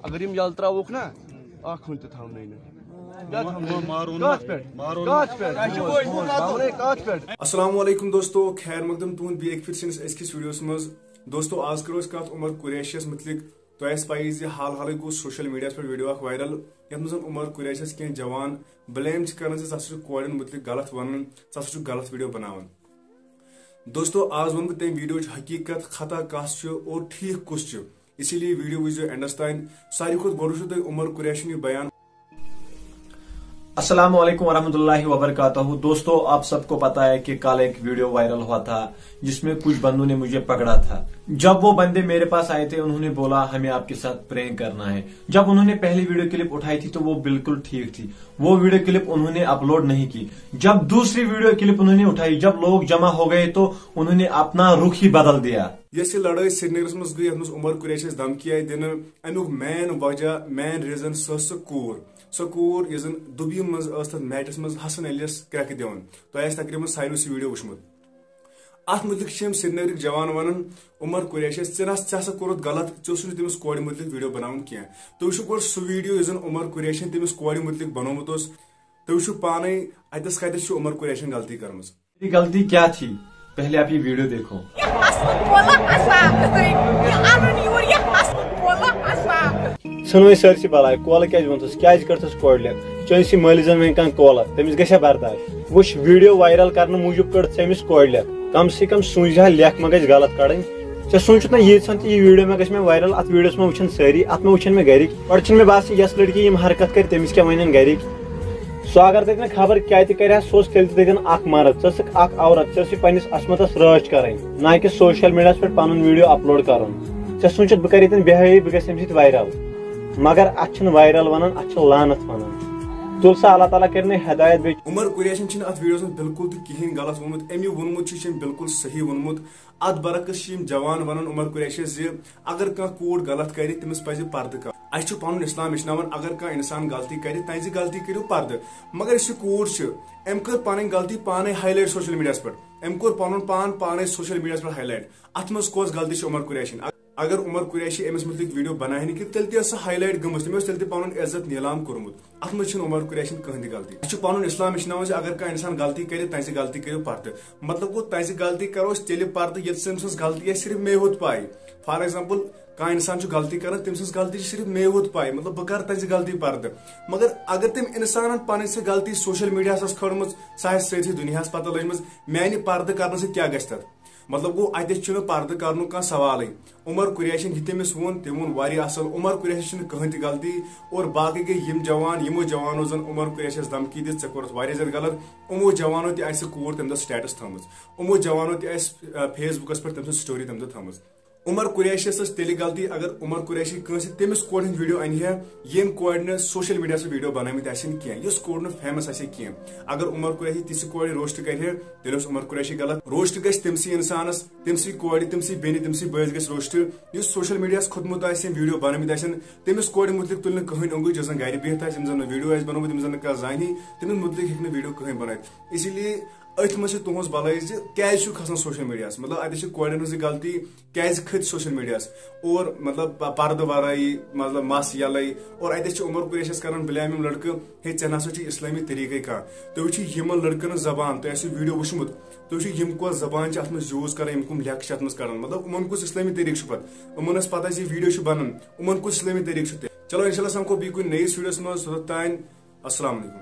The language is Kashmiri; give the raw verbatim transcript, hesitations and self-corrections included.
اگر یِم یَلہٕ ترٛاووکھ نا، اَکھ ہُنٛد تہِ تھاونَے نہٕ۔ کیٛاہ تھاونَے نہٕ؟ مارو نہٕ۔ کَتھ پٮ۪ٹھ؟ مارو نہٕ۔ کَتھ پٮ۪ٹھ؟ بَنگلے کَتھ پٮ۪ٹھ؟ السلام علیکم دوستو، خیر مقدم تُہُنٛد بیٚیہِ اَکہِ پھِرِ سٲنِس أزکِس ویٖڈیوَس منٛز۔ دوستو، آز کَرو أسۍ کَتھ عمر قریشیَس مُتعلِق۔ تۄہہِ آسہِ پَیی زِ حال حالٕے گوٚو سوشل میٖڈیاہَس پٮ۪ٹھ ویٖڈیو اَکھ وائرل، یَتھ منٛز عمر قریشیَس کینٛہہ جوان بلیمِ چھِ کَران زِ ژٕ ہسا چھُکھ کورٮ۪ن مُتعلِق غلط وَنان، ژٕ ہسا چھُکھ غلط ویٖڈیو بَناوان۔ دوستو، آز وَنہٕ بہٕ تَمہِ ویٖڈیوچ حقیٖقت، خطا کَس چھُ اور ٹھیٖک کُس چھُ۔ اسی لیے ویٖڈیو وٕچھزیو اینڈَس تام۔ ساروی کھۄتہٕ گۄڈٕ وٕچھِو تُہۍ عمر قریشی یہِ بیان۔ السلام علیکم ورحمۃ اللہ وبرکاتہ۔ دوستو، آپ سب کو پتہ ہے کہ کل ایک ویڈیو وائرل ہوا تھا، جس میں کچھ بندوں نے مجھے پکڑا تھا۔ جب وہ بندے میرے پاس آئے تھے، انہوں نے بولا، "ہمیں آپ کے ساتھ پرینک کرنا ہے۔" جب انہوں نے پہلی ویڈیو کلپ اٹھائی تھی، تو وہ بالکل ٹھیک تھی۔ وہ ویڈیو کلپ انہوں نے اپلوڈ نہیں کی۔ جب دوسری ویڈیو کلپ انہوں نے اٹھائی، جب لوگ جمع ہو گئے، تو انہوں نے اپنا رخ ہی بدل دیا۔ یۄس یہِ لڑٲے سرینگرس منٛز گٔے، یتھ منٛز عمر قریشیس دھمکی آیہِ دِنہٕ، امیُک مین وجہ، مین ریزن، سۄ ٲس سۄ کوٗر۔ سۄ کوٗر، یۄس زن دُبیہِ منٛز ٲس تتھ میچس منٛز حسن علیس کرٛٮ۪کہٕ دِوان۔ تۄہہِ آسہِ تقریباً ساروٕے سُہ ویڈیو وٕچھمُت۔ اتھ مُتعلق چھِ یِم سرینگرٕکۍ جوان ونان، عمر قریشیس، ژےٚ نہ، ژےٚ ہسا کوٚرُتھ غلط، ژےٚ اوسُے نہٕ تٔمِس کورِ مُتعلق ویڈیو بناوُن کینٛہہ۔ تُہۍ وٕچھِو گۄڈٕ سُہ ویڈیو، یُس زن عمر قریشین تٔمِس کورِ مُتعلق بنوومُت اوس۔ تُہۍ وٕچھِو پانے، اتٮ۪س کتٮ۪س چھُ عمر قریشین غلطی کٔرمٕژ۔ میری غلطی کیا تھی؟ پہلے آپ یہ ویڈیو دیکھو۔ یہ ہسن بولا عذاب تُہۍ۔ یہ انُن یور، یہ ہسن بولا عذاب۔ ژھٕن وۄنۍ سٲرسٕے بلاے، کولہٕ کیازِ ووٚنتھس؟ کیازِ کٔرتھس کورِ لیکھ؟ چٲنسٕے مٲلۍ زن وۄنۍ کانٛہہ کولہٕ، تٔمِس گژھِ ہا برداش۔ وٕچھ، ویڈیو وائرل کرنہٕ موٗجوٗب کٔڑ ژےٚ أمِس کورِ لیکھ۔ کم سے کم سوٗنٛچزِ ہا لیکھ، ما گژھِ غلط کڑٕنۍ۔ ژےٚ سوٗنٛچُتھ نہ ییٖژہن تہِ یہِ ویڈیو مےٚ گژھِ مےٚ وائرل، اتھ ویڈیوس منٛز وٕچھن سٲری، اتھ مےٚ وٕچھن مےٚ گرِکۍ۔ گۄڈٕ چھِنہٕ مےٚ باسان، یۄس لڑکی یِم حرکت کرِ، تٔمِس کیٛاہ ونن گرِکۍ۔ سُہ اگر تتہِ نہٕ خبر کیٛاہ تہِ کرِ ہا، سُہ اوس تیٚلہِ تہِ تتٮ۪ن اکھ مرد۔ ژٕ ٲسٕکھ اکھ عورت، ژےٚ ٲسٕے پننِس عصمتس رٲچھ کرٕنۍ، نہ کہِ سوشل میڈیاہس پٮ۪ٹھ پنُن ویڈیو اپلوڈ کرُن۔ ژےٚ سوٗنٛچِتھ بہٕ کرٕ ییٚتٮ۪ن بیہٲیی، بہٕ گژھٕ امہِ سۭتۍ وائرل۔ مگر اتھ چھِنہٕ وائرل ونان، اتھ چھِ لعنت ونان۔ تُل سا، اللہ تعالیٰ کرِ مےٚ ہدایت بیٚیہِ۔ عمر قریشن چھِنہٕ اتھ ویڈیوس منٛز بالکل تہِ کِہیٖنۍ غلط ووٚنمُت۔ أمۍ یہِ ووٚنمُت چھُ، یہِ چھُ أمۍ بالکل صحیح ووٚنمُت۔ اتھ برعکس چھِ یِم جوان ونان عمر قریشیس زِ اگر کانٛہہ کوٗر غلط کرِ، تٔمِس پزِ پردٕ کرُن۔ اسہِ چھُ پنُن اسلام ہیٚچھناوان، اگر کانٛہہ انسان غلطی کرِ، تہنٛزِ غلطی کٔرِو پردٕ۔ مگر یُس یہِ کوٗر چھِ، أمۍ کٔر پنٕنۍ غلطی پانے ہائی لائٹ سوشل میڈیاہس پٮ۪ٹھ۔ أمۍ کوٚر پنُن پان پانے سوشل میڈیاہس پٮ۪ٹھ ہائی لائٹ۔ اتھ منٛز کۄس غلطی چھِ عمر قریشی ہٕنٛز؟ اگر عمر قریشی أمِس مُتعلق ویڈیو بناوِ نہٕ کینٛہہ، تیٚلہِ تہِ ٲس سۄ ہائی لائٹ گٔمٕژ، تٔمۍ اوس تیٚلہِ تہِ پنُن عزت نیلام کوٚرمُت۔ اتھ منٛز چھُنہٕ عمر قریشی ہٕنٛز کٕہٕنۍ تہِ غلطی۔ اسہِ چھُ پنُن اسلام ہیٚچھناوان زِ اگر کانٛہہ انسان غلطی کرِ، تہنٛزِ غلطی کٔرِو پردٕ۔ مطلب گوٚو، تہنٛزِ غلطی کرو أسۍ تیٚلہِ پردٕ، ییٚلہِ سۄ أمۍ سٕنٛز غلطی آسہِ صرف مے ہوت پاے۔ فار ایگزامپل، کانٛہہ انسان چھُ غلطی کران، تٔمۍ سٕنٛز غلطی چھِ صرف مے ہوت پاے، مطلب بہٕ کرٕ تہنٛزِ غلطی پردٕ۔ مگر اگر تٔمۍ انسانن پنٕنۍ سۄ غلطی سوشل میڈیاہس آسہِ کھٲرمٕژ، سۄ آسہِ سٲرسٕے دُنیاہس پتہ لٔجمٕژ، میانہِ پردٕ کرنہٕ سۭتۍ کیٛاہ گژھِ تتھ؟ مطلب گوٚو، اتٮ۪تھ چھُنہٕ پردٕ کرنُک کانٛہہ سوالٕے۔ عمر قریشن یہِ تٔمِس ووٚن، تٔمۍ ووٚن واریاہ اصل۔ عمر قریشس چھِنہٕ کٕہٕنۍ تہِ غلطی۔ اور باقٕے گٔے یِم جوان، یِمو جوانو زن عمر قریشس دھمکی دِژ، "ژےٚ کوٚرُتھ واریاہ زیادٕ غلط"، یِمو جوانو تہِ آسہِ سُہ کوٗر تمہِ دۄہ سٹیٹس تھٲومٕژ۔ یِمو جوانو تہِ آسہِ، آ، فیس بُکس پٮ۪ٹھ تٔمۍ سٕنٛز سٹوری تمہِ دۄہ تھٲومٕژ۔ عمر قریشیس ٲس تیٚلہِ غلطی، اگر عمر قریشی کٲنٛسہِ تٔمِس کورِ ہٕنٛدۍ ویڈیو انہِ ہا، ییٚمۍ کورِ نہٕ سوشل میڈیاہس پٮ۪ٹھ ویڈیو بنٲومٕتۍ آسن کینٛہہ، یۄس کورِ نہٕ فیمس آسہِ کینٛہہ۔ اگر عمر قریشی تِژھِ کورِ روسٹ کرِ ہا، تیٚلہِ اوس عمر قریشی غلط۔ روسٹ گژھِ تٔمسٕے انسانس، تٔمسٕے کورِ، تٔمسٕے بیٚنہِ، تٔمسٕے بٲیِس گژھِ روسٹ، یُس سوشل میڈیاہس کھوٚتمُت آسہِ، یِم ویڈیو بنٲومٕتۍ آسن، تٔمِس کورِ مُتعلق تُلہِ نہٕ کٕہٕنۍ اونٛگُج، یۄس زن گرِ بِہِتھ آسہِ، یِم زن نہٕ ویڈیو آسہِ بنومُت، یِم زن نہٕ کانٛہہ زانہِ، تٔمِس مُتعلق ہیٚکہِ نہٕ ویڈیو کٕہٕنۍ بنٲوِتھ۔ اسی لیے أتھۍ منٛز چھِ تُہٕنٛز بَلٲے زِ کیٛازِ چھُ کھسان سوشل میڈیاہَس؟ مطلب، اَتٮ۪تھ چھِ کورٮ۪ن ہٕنٛز یہِ غلطی، کیٛازِ کھٔتۍ سوشل میڈیاہَس؟ اور، مطلب، پ-، پردٕ وَرٲیی، مطلب، مَس یَلَے۔ اور اَتٮ۪تھ چھِ عمر قریشَس کران blame یِم لڑکہٕ، "ہے، ژےٚ نہ سا چھُے اِسلٲمی طریٖقَے کانٛہہ۔" تُہۍ وٕچھِو یِمَن لڑکَن ہٕنٛز زبان، تۄہہِ آسِوٕ ویڈیو وٕچھمُت، تُہۍ وٕچھِو یِم کۄس زبان چھِ اَتھ منٛز یوٗز کران، یِم کٕم لیکچر چھِ اَتھ منٛز کران۔ مطلب، یِمَن کُس اِسلٲمی طریٖقہٕ چھُ پَتہٕ؟ یِمَن ٲس پَتہ زِ یہِ ویڈیو چھُ بَنان، یِمَن کُس اِسلٲمی طریٖقہٕ چھُ تیٚلہِ؟ چلو، انشاءاللہ سَمکھو بیٚیہِ کُنہِ نٔیِس ویڈیوَس منٛز، توٚتَتھ تام، السلام علیکم۔